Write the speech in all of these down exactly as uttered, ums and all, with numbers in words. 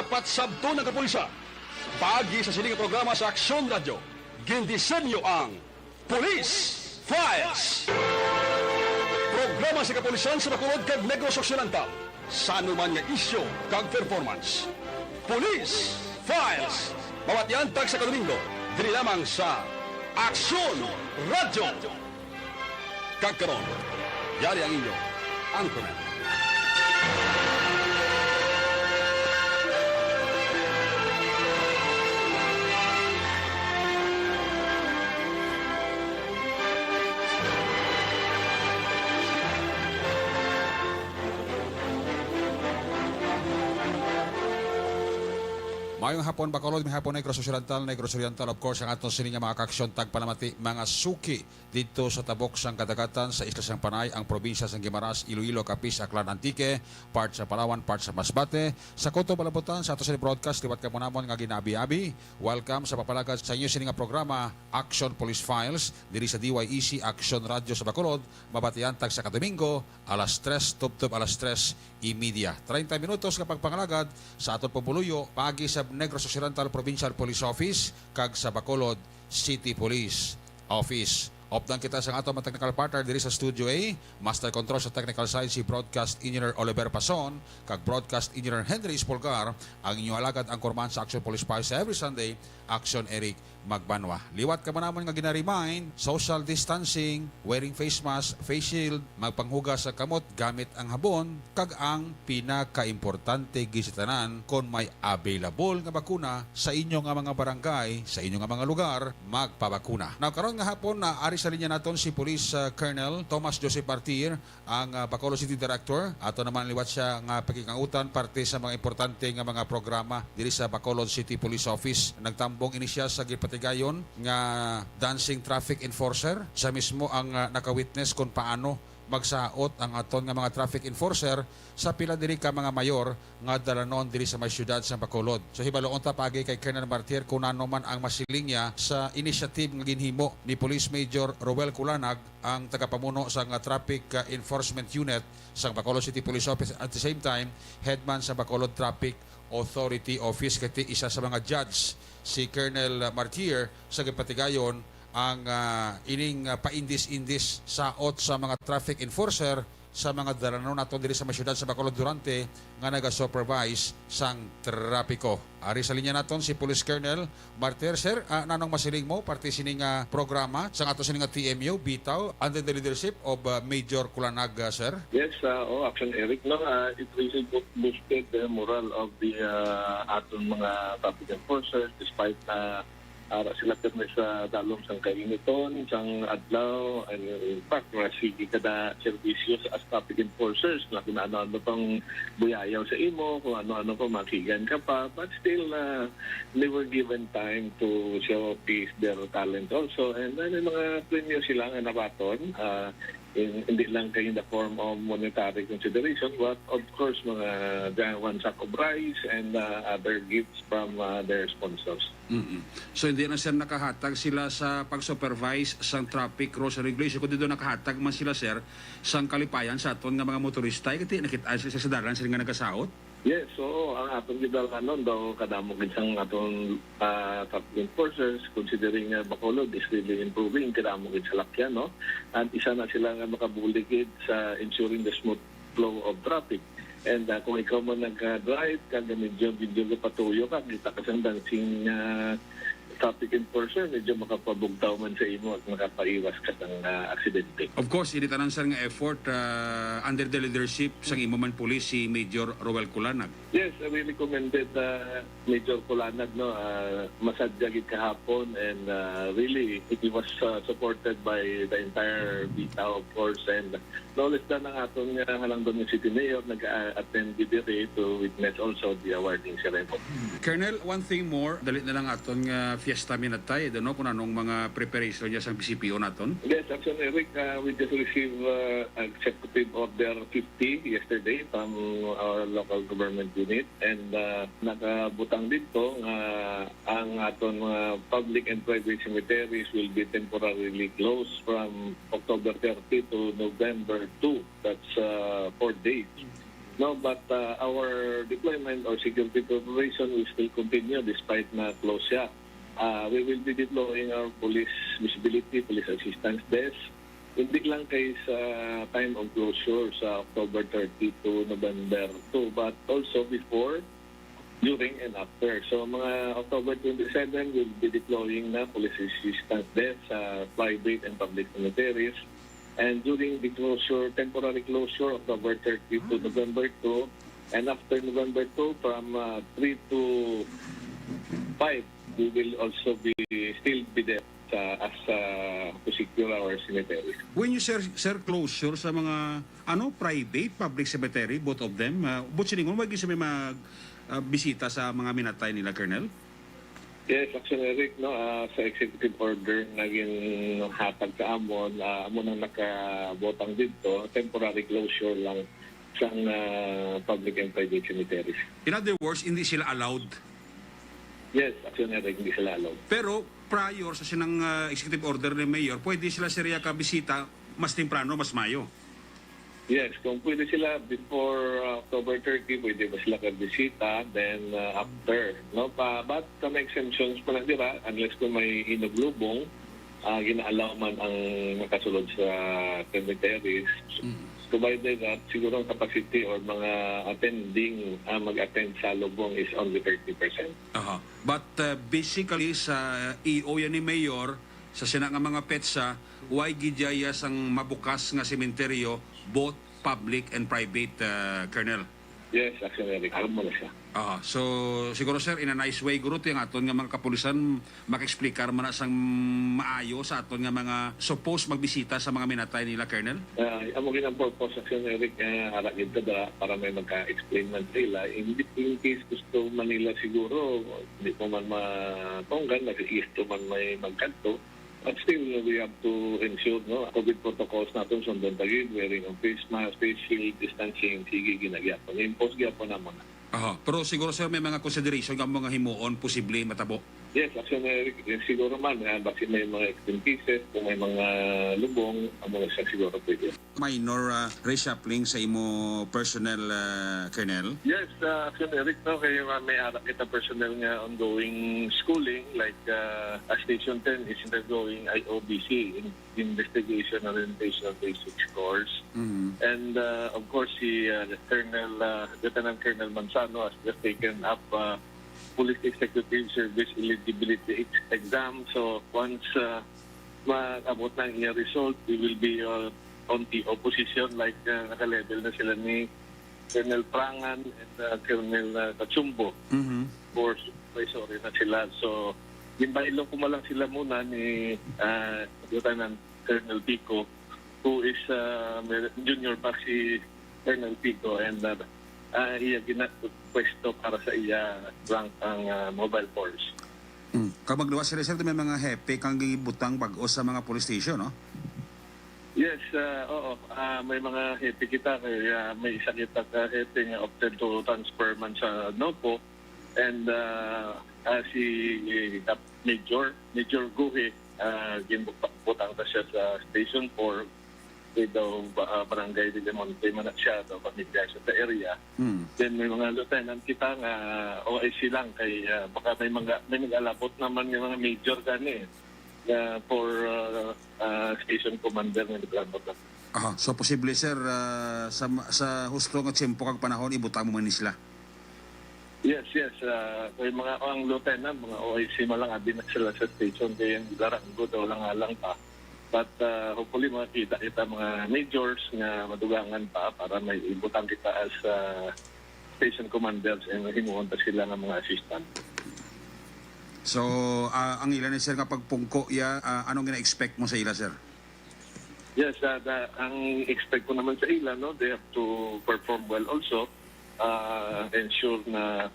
Patsabton ang kapulisan. Paagi sa sini nga programa sa Aksyon Radyo, gindisenyo ang Police Files. Programa sa kapulisan sa Bacolod kag Negros Occidental sa anuman nga isyu kag performance. Police Files. Mabatian tagsa ka Domingo, diri lamang sa Aksyon Radyo. Kag karon, yari ang inyo anchorman. Mayong hapon, Bacolod, may hapon, Negros Occidental, Negros Oriental, of course, ang aton sini nga mga kaaksyon, tagpalamati, mga suki didto sa tabok sang kadagatan sa isla sang Panay, ang probinsya sang Guimaras, Iloilo, Capiz, Aklan, Antique, part sa Palawan, part sa Masbate, sa Cotabato, Balutan, sa ato sa broadcast liwat kamo namon nga ginaabi-abi. Welcome sa papalagad sa inyo sini nga programa, Action Police Files, diri sa D Y E C Action Radio sa Bacolod, mabatian tagsa ka Domingo, alas tres tubtob alas tres y media. Treinta minutos nga pagpangalagad sa aton pumuluyo paagi sa Negros Occidental Provincial Police Office kag sa Bacolod City Police Office. Updan kita sa aton mga technical partner diri sa Studio A. Master Control sa technical side si Broadcast Engineer Oliver Pason kag Broadcast Engineer Henry Espolgar, ang inyo alagad anchorman sa Action Police Files sa every Sunday, Action Eric Magbanwa. Liwat kamo namon nga gina-remind, social distancing, wearing face mask, face shield, magpanghugas sa kamot gamit ang habon, kag ang pinakaimportante gid sa tanan, kon may available nga bakuna sa inyo nga mga barangay, sa inyo nga mga lugar, magpabakuna. Now, karon nga hapon, na ari sa linya naton si Police, ah, Colonel Thomas Joseph Martir, ang, ah, Bacolod City Director. Ato naman liwat siya nga pakig-angutan parte sa mga importante nga mga programa diri sa Bacolod City Police Office. Nagtambong ini siya sa gipatigayon nga dancing traffic enforcer. Siya mismo ang, ah, naka-witness kung paano magsaot ang aton nga mga traffic enforcer sa pila diri ka mga mayor nga dalanon diri sa may siyudad sa Bacolod. So, hibaluon ta paagi kay Colonel Martir kung ano man ang masiling niya sa initiative nga ginhimo ni Police Major Roel Culanag, ang tagapamuno sang Traffic, uh, Enforcement Unit sang Bacolod City Police Office, at the same time, headman sa Bacolod Traffic Authority Office, kay ti isa sa mga judge si Colonel Martir sa gipatigayon ang, ah, ining, ah, paindis-indis saot sa mga traffic enforcer sa mga dalanon naton diri sa may siyudad sa Bacolod durante nga naga-supervise sang trapiko. Ari sa linya naton si Police Colonel Martir. Sir, ah, nanong masiling mo parte sini nga programa sa ato sini nga T M U, Bitaw, under the leadership of, ah, Major Culanag, ah, sir? Yes, uh, oh, Action Eric, no, uh, it really bo- boosted the morale of the uh, aton mga traffic enforcers despite na ara sila pirmi sa dalom sang kainiton sang adlaw, and in fact, mga sige kada serbisyo sa as traffic enforcers na kung ano-ano pang buyayaw sa imo, kung ano-ano pa, makigan ka pa, but still, uh, they were given time to showcase their talent also, and uh, may mga premyo sila nga nabaton, uh, in, hindi lang kay in the form of monetary consideration, but of course, mga dyan, one sack of rice and uh, other gifts from uh, their sponsors. Mm-mm. So, hindi na, sir, nakahatag sila sa pag-supervise sang traffic rules and regulation, kundi doon nakahatag man sila, sir, sang kalipayan sa aton nga mga motorista. Kati nakita sila sa dalan, sila nga nagasaot. Yes, oo. Ang atong gidalanon daw kadamo gid sang atong, ah, traffic enforcers, considering nga Bacolod is really improving, kadamo gid salakyan, no? At isa na sila nga makabulig gid sa ensuring the smooth flow of traffic. And, ah, kung ikaw man nag-drive, kag medyo, medyo gapatuyo ka, kita ka sang dancing, ah, traffic enforcer, medyo makapabugtaw man sa imo at makapaiwas ka sang, ah, aksidente. Of course, ini tanan, sir, nga effort, ah, under the leadership sang imo man pulis, si Major Roel Culanag. Yes, I really commended, uh, Major Culanag, no. Uh, masadya gid kahapon, and, uh, really, he was, uh, supported by the entire Bitaw, of course, and no less than ang aton nga halangdon nga city mayor nag-attend gid diri to witness also the awarding ceremony. Colonel, one thing more, dali na lang aton nga fiesta minatay, no, kung anong mga preparation niya sang B C P O naton? Yes, actually, Eric, uh, we just received, uh, executive order fifty yesterday from our local government unit. And, uh, nakabutang dito nga ang aton mga public and private cemeteries will be temporarily closed from October thirty to November two. That's, uh, four days. No, but uh, our deployment or security preparation will still continue despite na close siya. Uh, we will be deploying our police visibility, police assistance desk, hindi lang kay sa time of closure sa October thirty to November two, but also before, during, and after. So, mga October twenty-seven, we'll be deploying na police assistance desk sa private and public cemeteries. And during the closure, temporary closure, October thirty to November two, and after November two, from uh, three to five, we will also be still be there sa, as uh, to secure our cemeteries. When you, sir, sir, closure sa mga, ano, private, public cemetery, both of them, uh, but siningon, wag gyud siya may mag, uh, bisita sa mga minatay nila, Colonel? Yes, Action Eric, no, ah, sa executive order na ginhatag sa amon, ah, amo nang nakabutang didto, temporary closure lang sang ah, public and private cemeteries. In other words, hindi sila allowed? Yes, Action Eric, hindi sila allowed. Pero prior sa sinang ah, executive order ni Mayor, pwede sila, sir, ya kabisita mas temprano, mas mayo? Yes, kung pwede sila before uh, October thirty, pwede ba sila kabisita? Then uh, after, no? Pa, but sa may exemptions pa lang dira, unless kung may hinog lubong, uh, gina-allow man ang makasulod sa cemeteries. Mm. Provided that siguro ang capacity or mga attending uh, mag-attend sa lubong is only thirty percent. Aha. But uh, basically sa E O yan ni Mayor, sa sina nga mga petsa, way gid ya sang mabukas nga sementeryo, both public and private, uh, Colonel? Yes, Action Eric. Alam mo na siya. Ah, so siguro, sir, in a nice way, guro, ti ang aton nga mga kapulisan maka-explicar man na sang maayo sa aton nga mga supposed magbisita sa mga minatay nila, Colonel? Ah, amo gid ang purpose, Action Eric, nga ara gid ta dira para may magka-explain man sa ila. In, in case gusto man nila siguro, hindi ko man matunggan, nag-iisto man may magkadto. But still, we have to ensure, no, COVID protocols naton sundon ta gid, wearing of face mask, face shield, distancing, sige, ginagyapon. I-impose gyapon namo na. Aha. Pero siguro, sir, may mga consideration nga mga himuon posible matabo? Yes, actually, siguro man, ah, basi may mga extreme cases, kung may mga lubong, amo na siya siguro pwede. Minor, ah, reshuffling sa imo personnel, ah, Colonel? Yes, ah, actually, Eric, no, kay, ah, may ara kita personnel nga ongoing schooling, like, ah, ah, Station ten is undergoing I O B C, in-, Investigation Orientation Basic Course. Mhm. And, ah, of course, si, ah, Colonel, ah, Lieutenant Colonel Manzano has just taken up, ah, Police Executive Service Eligibility ex-, Exam. So, once, ah, maabot na ang iya result, we will be, uh, on the opposition, like, uh, naka-level na sila ni Colonel Prangan and, uh, Colonel, uh, Cachumbo. Mhm. For supervisory na sila. So, ginbaylo ko man lang sila muna ni, uh, Lieutenant Colonel Pico, who is, uh, may-, junior pa si Colonel Pico, and, uh, uh, iya gina-, pwesto para sa iya rank ang, uh, mobile force. Mm. Kag magluwas sila, sir, may mga hepe kang gibutang bag-o sa mga police station, no? Yes, ah, oo. Ah, may mga hepe kita, kaya may isa kita ka hepe nga opted to transfer man sa NOPO. And, ah, ah, si Kap-, Major, Major Guhe, ah, ginbutang ta siya sa Station four, kay daw ba-, ah, Barangay Villamonte man na siya, daw familiar siya sa area. Hmm. Then may mga lieutenant kita nga O I C lang kay, ah, baka may mga, may nag-alabot naman nga mga major gani, eh, nga for, ah, ah, station commander nga nag-alabot na. Aha, so posible, sir, ah, sa, sa husto nga tiyempo kag panahon, ibutang mo man ni sila? Yes, yes. Ah, may mga, ang lieutenant, mga O I C man lang, abi na sila sa station, kay ang Larango daw lang alang pa. But, ah, hopefully, makita kita mga majors nga madugangan pa para may ibutang kita as, ah, station commanders and himuon pa sila nga mga assistant. So, ah, ang ila ni, sir, nga pagpungko ya, ah, anong gina-expect mo sa ila, sir? Yes, ah, da-, ang expect ko naman sa ila, no, they have to perform well also, ah, ensure na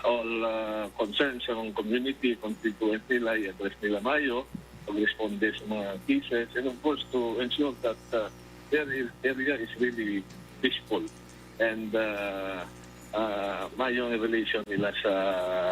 all, ah, concerns sa mga community, constituents nila, i-address nila mayo, pag-responde sa mga cases, and of course, to ensure that, ah, their area is really peaceful. And, ah, ah, maayong relation nila sa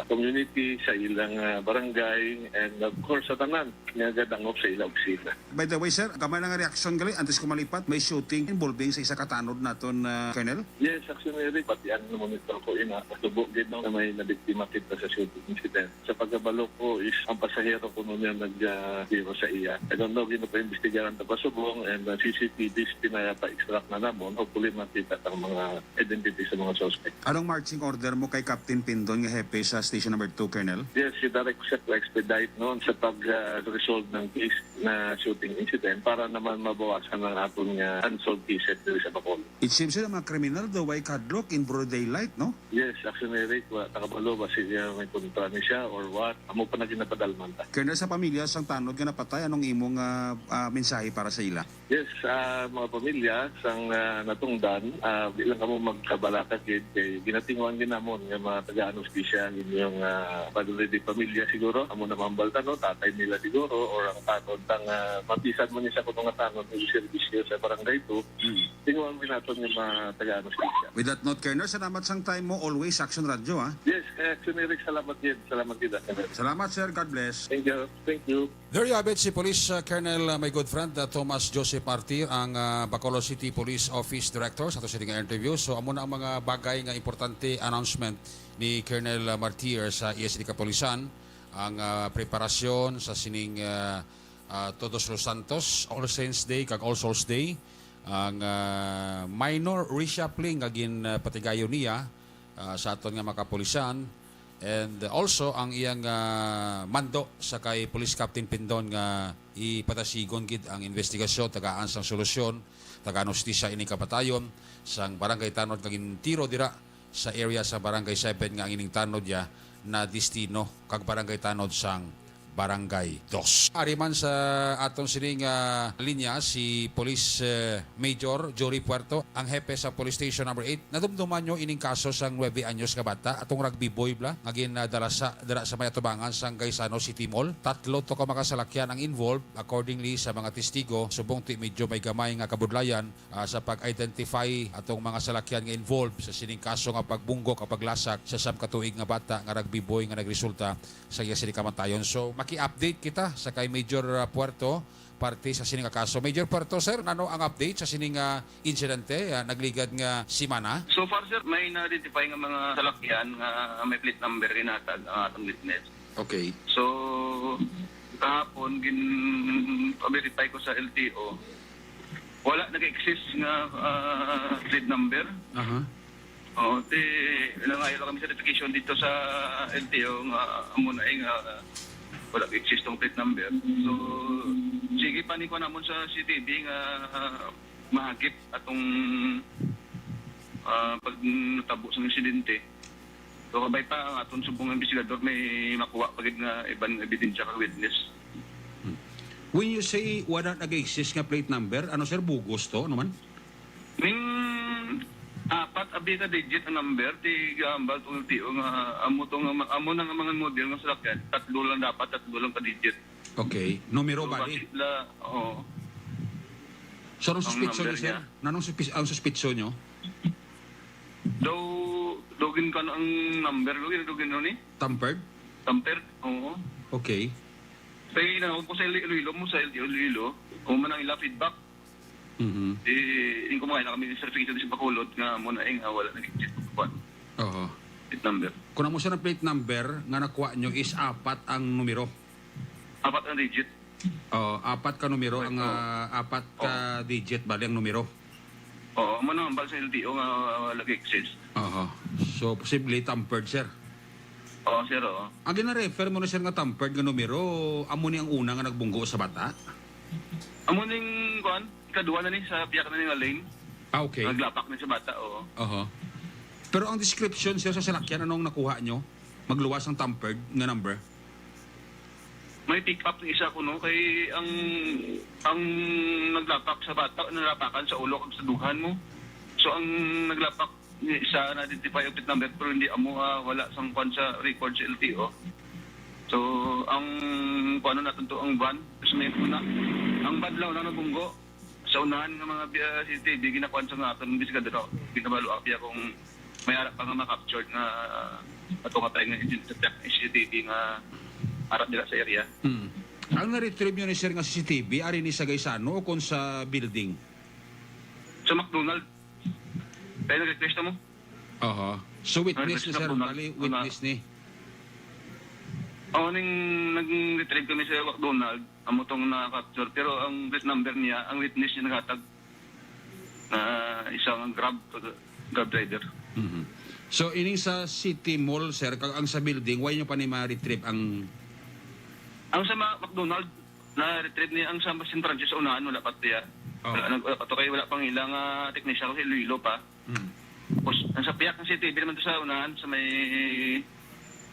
community, sa ilang, ah, barangay, and of course sa tanan nga gadangop sa ilang opisina. By the way, sir, gamay lang nga reaksyon gali, antes ko malipat, may shooting involving sa isa ka tanod naton, ah, Colonel? Yes, Action Eric, pati ang monitor ko ina, kasubo gid, no, na may nabiktima kita sa shooting incident. Sa pagkabalo ko is ang pasahero kuno niya nag, ah, tiro sa iya. I don't know, ginapaimbestigaran ta pa subong, and, ah, C C T Vs pinapa-extract na namon. Hopefully makita ang mga identity sa mga suspect. Anong marching order mo kay Captain Pindon nga hepe sa Station Number Two, Colonel? Yes, si Direct siya to expedite, no, sa pag, ah, resolve ng case na shooting incident para naman mabawasan ang aton nga unsolved cases diri sa Bacolod. It seems na mga kriminal daw ay kadlok in broad daylight, no? Yes, Action Eric, wa ta kabalo ba siya may kontra ni siya or what. Amo pa na ginapadalman ta. Colonel, sa pamilya sang tanod nga napatay, anong imong, ah, ah, mensahe para sa ila? Yes, ah, mga pamilya sang, ah, natungdan, ah, di lang kamo magkabalaka gid kay ginatinguhan gid namon nga mga tagaan hustisya ang inyong, ah, padulid pamilya siguro. Amo na mambal ta, no, tatay nila siguro or ang tanod tang, ah, mabisan mo ni sa kuno nga tanod nga serbisyo sa barangay two. Mm. Tinguhan gid naton nga mga tagaan hustisya. With that note, Colonel, salamat sang time mo. Always Action Radio, ha? Yes, eh, Action Eric, salamat gid. Salamat gid, Action Eric. Salamat, sir. God bless. Thank you. Thank you. There you have it, si Police, uh, Colonel, uh, my good friend, uh, Thomas Joseph Martir, ang, uh, Bacolod City Police Office Director, sa ato sini nga interview. So, amo na ang mga bagay nga importante announcement ni Colonel, uh, Martir sa iya sini kapulisan, ang, uh, preparasyon sa sining, uh, uh, Todos los Santos, All Saints Day, kag All Souls Day, ang, uh, minor reshuffling nga gin, uh, patigayon niya, ah, sa aton nga mga kapulisan, and also ang iyang, ah, mando sa kay Police Captain Pindon nga ipatasigon gid ang investigasyon, tagaan sang solusyon, tagaan hustisya ining kamatayon sang barangay tanod nga gintiro dira sa area sa Barangay Seven, nga ang ining tanod ya na destino kag barangay tanod sang Barangay Dos. Ari man sa aton sining, ah, linya si Police, eh, Major Jory Puerto, ang hepe sa Police Station Number Eight. Nadumduman nyo ining kaso sang nuebe anyos nga bata, atong rugby boy bala, nga ginadala sa, dira sa may atubangan sang Gaisano City Mall. Tatlo to ka mga salakyan ang involved, accordingly sa mga testigo, subong ti medyo may gamay nga kabudlayan, ah, sa pag-identify atong mga salakyan nga involved sa sining kaso nga pagbunggo kag paglasak sa siyam ka tuig nga bata nga rugby boy nga nagresulta sa iya sini kamatayon. So, maki-update kita sa kay Major, ah, Puerto, parte sa sini nga kaso. Major Puerto, sir, ano ang update sa sini nga insidente, ah, nagligad nga semana? So far, sir, may na-identify nga mga salakyan nga may plate number ginhatag ang atong witness. Okay. So, kahapon, gin-verify ko sa L T O, wala nag-exist nga, ah, plate number. Aha. Oh, ti, nangayo lang kami certification dito sa L T O nga amo na, eh, nga wala exist tong plate number. So, sige pa ni ko namon sa C C T V nga, ah, mahagip atong, ah, pag natabo sa insidente. So, kabay pa ang aton subong investigador may makuha pa gid nga iban nga ebidensya kag witness. Hmm. When you say wala nag-exist nga plate number, ano, sir, bugos to? Ano man? Ning apat abi ka digit ang number, ti gahambal tong L T O nga amo to nga ma-, amo na nga mga model nga salakyan, tatlo lang dapat, tatlo lang ka digit. Okay. Numero, so, bali? Basi la, oo. So, anong ang suspitso number niyo, sir? Niya. Nanong suspis-, ang suspitso niyo? Daw, daw gin kan ang number, daw gin, daw gin, ano ni? Tampered? Tampered, oo. Okay. Kay na ko sa Iloilo mo, sa Iloilo, kung man ang ila feedback, Mhm. Eh, yung kumakain na kami sa Fiji sa Bacolod nga mo na, eh, nga wala nag-exist ang kuwan. Oo. Plate number. Kung amo siya ng plate number nga nakuha nyo is apat ang numero. Apat ang digit. Oo, apat ka numero ang, oo, ah, apat ka, oo, digit, bali ang numero. Oo, mo na ang sa L T O nga wala nag-exist. Oo. So, posible tampered, sir. Oo, sir, oo. Ang gina-refer mo na, sir, nga tampered nga numero, amo ni ang una nga nagbunggo sa bata? Amo ning, kuan, ikaduha na ni sa piyak na ni nga lane. Ah, okay. Naglapak na sa bata, oo. Oho. Pero ang description, sir, sa salakyan, anong nakuha nyo? Magluwas ang tampered nga number? May pick up ni isa ko, no? Kay ang, ang naglapak sa bata, nalapakan sa ulo kag sa dughan mo. So, ang naglapak ni isa na-identify ang plate number, pero hindi amo, ah, wala sang kwan sa record sa L T O. So, ang kuan naton to, ang van, sa may una, ang van lang na nabunggo. Sa unahan nga mga bi-, ah, C C T V, ginakuan sa nga aton investigador, ginabalo abi akong may ara pa nga ma-capture nga ato nga tayo nga incident sa C C T V nga ara dira sa area. Hmm. Ang na-retrieve nyo ni sir nga C C T V, ari ni sa Gaisano o kon sa building? Sa McDonald. Kaya nag-request na mo? Aha. So witness ni sir, McDonald. Bali, witness ni. Oo, ning nag-retrieve kami sa McDonald, amo tong na-capture. Pero ang plate number niya, ang witness niya naghatag na isang Grab, Grab driver. Mhm. So, ining sa City Mall, sir, kag ang sa building, why nyo pa ni ma-retrieve ang Ang sa Ma-, McDonald, na-retrieve niya. Ang sa Saint Francis unahan, wala pa tiya. Oo. Wala, nag-, wala pa to kay wala pang ilang, ah, technician kasi Iloilo pa. Mm. Tapos, ang sa piyak ng C C T V naman to sa unahan, sa may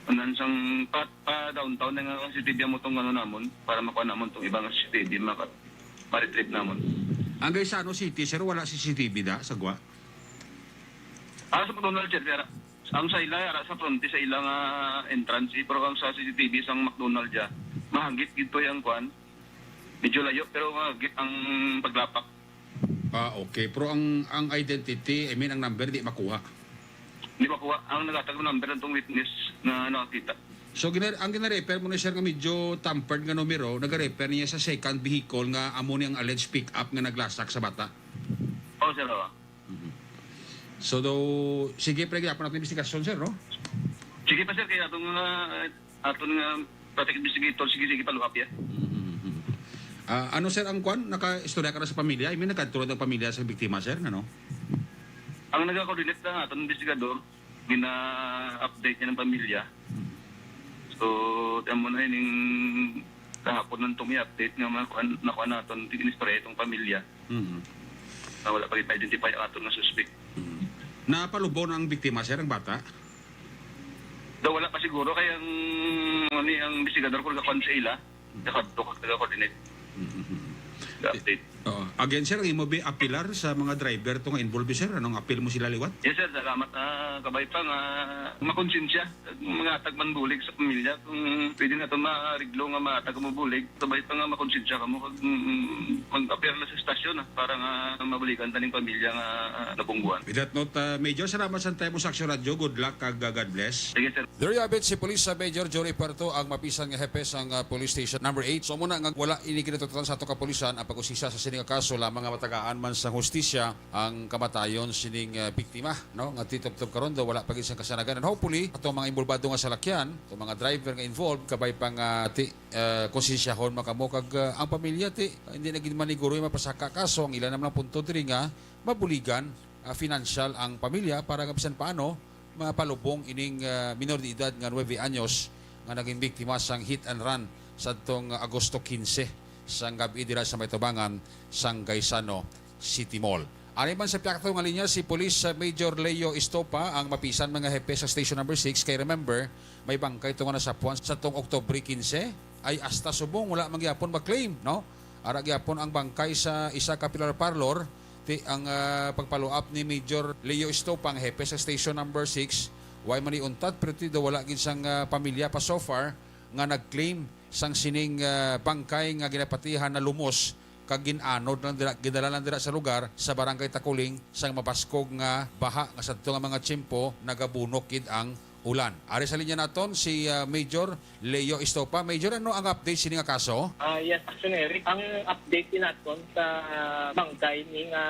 unahan sang pa, pa downtown na nga C C T V ang mutong ano namon, para makuha namon tong ibang C C T V, maka-, ma-retrieve namon. Ang Gaisano City, sir, wala C C T V da, sa gwa? Ah, sa McDonald's, sir, sir. Ang sa ila, ara sa fronte, sa ila nga entrance, eh, pero ang sa C C T V, sang McDonald's, ya, mahagit gid to yung kwan. Medyo layo, pero mahagit ang paglapak. Ah, okay. Pero ang, ang identity, I mean, ang number, di makuha. Di makuha. Ang naghatag ng number, ang tong witness na nakakita. So, gina-, ang gina-refer mo ni sir nga medyo tampered nga numero, nag-refer niya sa second vehicle nga amo ni ang alleged pick-up nga naglasak sa bata? Oo, sir, oo. Mhm. So, daw, sige, pre, gyapon natin investigasyon, sir, no? Sige pa, sir, kaya atong, ah, aton nga traffic investigator, sige, sige, follow up, ya. Mhm. Ah, ano, sir, ang kwan? Nakaistorya ka na sa pamilya? I mean, nagkadto na ang pamilya sa biktima, sir, ano? Ang nag-coordinate lang aton investigador, gina-update niya ng pamilya. Mhm. So, tamo na ining kahapon nang tong i-update nga makuha, nakuha naton, inistorya itong pamilya. Mhm. Na wala pa gid ma-identify ang aton nga suspect. Mhm. Napalubong ang biktima, sir, ang bata? Daw wala pa siguro, kay ang, ano, ang investigador ko nagakwan sa ila, nakadto kag nag-coordinate. Mhm. Update. Oo. Again, sir, ang imo bi-, apilar sa mga driver to nga involved, sir? Anong apil mo sila liwat? Yes, sir. Salamat. Ah, kabay pa nga makonsensya. Mga tagman bulig sa pamilya, kung pwede na ito maariglo nga matag mo bulig, sabay pa nga makonsensya ka mo kag, mm, mag-appear na sa estasyon, ah, para nga mabuligan taning pamilya nga, ah, nabungguan. With that note, ah, Major, salamat sa time mo sa Action Radio. Good luck kag, ah, God bless. Sige, sir. There you have it, si Police, ah, Major Jory Puerto, ang mapisan nga hepe sang, ah, Police Station Number Eight. So, muna nga wala ini ginatutunan sa ato kapulisan ang pag-usisa sa sini nga kaso, lamang nga matagaan man sa hustisya ang kamatayon sining, ah, biktima, no? Nga titubtob karon daw wala pa gid sang kasanagan. And hopefully, atong mga involbado nga salakyan, atong mga driver nga involved, kabay pa nga ti, ah, konsensyahon man kamo kag, ah, ang pamilya ti, hindi na gid maniguro yung mapasaka kaso. Ang ila naman ang punto diri nga mabuligan, ah, financial ang pamilya para nga bisan paano mapalubong ining, ah, minor de edad nga nuebe anyos nga naging biktima sang hit and run sadtong Agosto quince sang gabi dira sa may tubangan sang Gaisano City Mall. Ari man sa piakto nga linya si Police, ah, Major Leo Estopa, ang mapisan mga hepe sa Station Number Six. Kay remember, may bangkay to nga nasapwan sa tong Oktubre quince, ay hasta subong wala man gyapon ma-claim, no? Ara gyapon ang bangkay sa isa ka pilar parlor, ti ang, ah, pagpaluap ni Major Leo Estopa, ang hepe sa Station Number Six, way man ni untat, pero ti daw wala gid sang, ah, pamilya pa so far nga nag-claim sang sining, ah, bangkay nga ginapatihan na lumos kag gin-anod lang dira, ginala lang dira sa lugar sa Barangay Takuling sang mabaskog nga baha nga sadto nga mga tiyempo nagabunok gid ang ulan. Ari sa linya naton si, ah, Major Leo Estopa. Major, ano ang update sini nga kaso? Ah, yes, Action Eric. Ang update din naton sa bangkay ni nga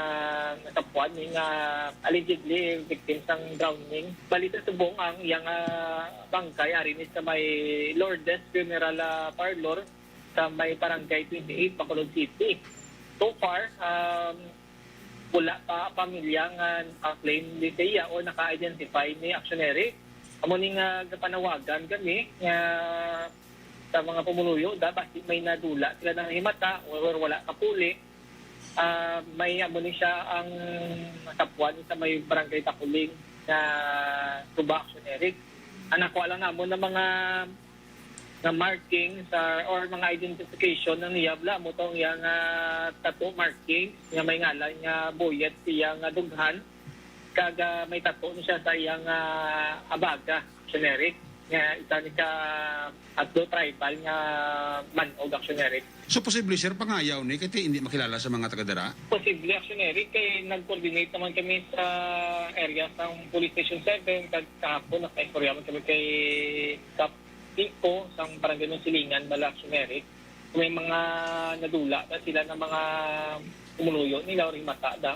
nasapuan ni nga allegedly victim sang drowning. Balita subong ang iyang, ah, bangkay ari ni sa may Lourdes Funeral, ah, Parlor sa may Barangay twenty-eight, Bacolod City. So far, um, wala pa pamilya nga naka-claim di sa iya o naka-identify ni Action Eric. Amo ni nga gapanawagan kami nga sa mga pumuluyo, da, basi may nadula sila ng himata or wala kapuli. Ah, may amo ni siya ang nasapuan sa may Barangay Takuling nga Suba, Action Eric. Ang nakuha lang namon ng mga nga markings or, or mga identification ng niya, bala mo tong iyang, ah, tattoo markings nga may ngalan nga Boyet siya nga dughan, kag, ah, may tattoo ni siya sa iyang, ah, abaga, generic. nga isa ni ka atlo tribal nga man-og, Action Eric. So, posible, sir, pangayaw ni kay ti hindi makilala sa mga taga dira? Posible, Action Eric, kay nag-coordinate naman kami sa area sang Police Station seven, kag kahapon nakaistorya man kami kay Kap Kiko sang Barangay Monsilingan, bala, Action Eric. May mga nadula na sila ng mga pumuluyo nila or himata da.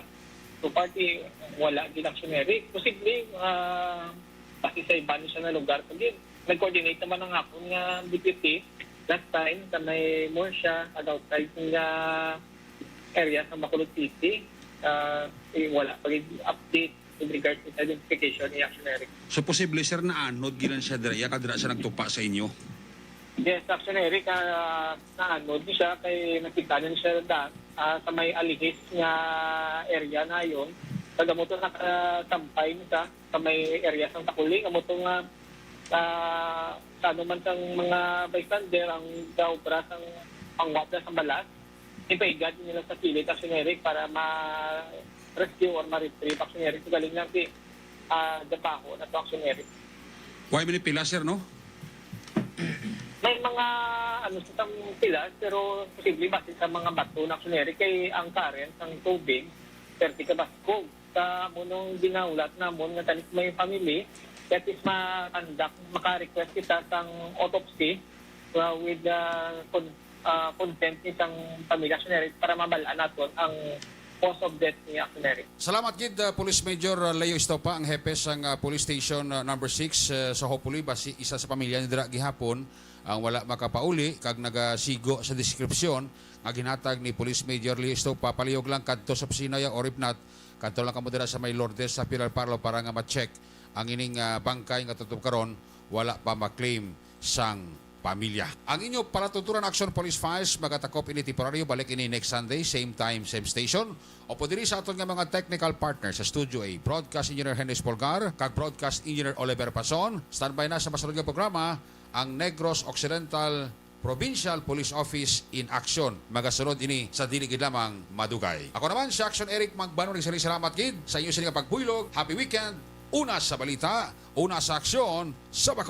So, parte, wala gid, Action Eric. Posible, ah, base sa iba ni siya na lugar. Pag yun, nag-coordinate naman ang hapon nga deputy last time sa may Murcia, kag outside nga area sa Bacolod City. Ah, eh, wala pa gid update with regards to identification ni Action Eric. So, posible, sir, naanod gilan siya dira, iya ka dira siya nagtupa sa inyo? Yes, Action Eric, ah, naanod ni siya kay nakita ni siya da, ah, sa may Alihis nga area na yun. Kag amo to nakasampay ni siya sa may area sang Takuling. Amo to nga, ah, sa ano man sang mga bystander ang gaobra sang pangwada sang balas, ipaigad nila sa kilid, Action Eric, para ma-rescue or ma-retrieve, Action Eric. So, galing lang si, ah, Dabaho na to, Action Eric. Why many pila, sir, no? May mga, ano, sa tang pila, pero posible base sa mga bato na, Action Eric, kay ang current ng tubig, thirty ka baskog. Sa munong ginahulat namon nga tanis may family, that is ma-conduct, maka-request kita sang autopsy, uh, with the con-, uh, consent ni sang pamilya, Action Eric, para mabal-an naton ang cause of death ni Action Eric. Salamat gid, uh, Police Major, uh, Leo Estopa, ang hepe sang, uh, Police Station, uh, number six, uh, sa Hopuli, basi isa sa pamilya ni dira gihapon ang wala makapauli kag nagasigo sa deskripsyon nga ginhatag ni Police Major Leo Estopa. Palihog lang kadto sa opisina ya, or if not, kadto lang kamo dira sa may Lourdes sa Pilar Parlo para nga ma-check ang ining, ah, bangkay nga tutob karon wala pa ma-claim sang pamilya. Ang inyo palatuturan, Action Police Files, magatakop ini temporaryo. Balik ini next Sunday, same time, same station. O po diri sa aton nga mga technical partner sa Studio A, Broadcast Engineer Henry Polgar kag Broadcast Engineer Oliver Pason. Standby na sa masunod nga programa, ang Negros Occidental Provincial Police Office in Action. Magasunod ini sa dili gid lamang madugay. Ako naman si Action Eric Magbanwa, nagsiring salamat gid sa inyo sini nga pagbuylog. Happy weekend. Una sa balita, una sa aksyon, sa Bacolod.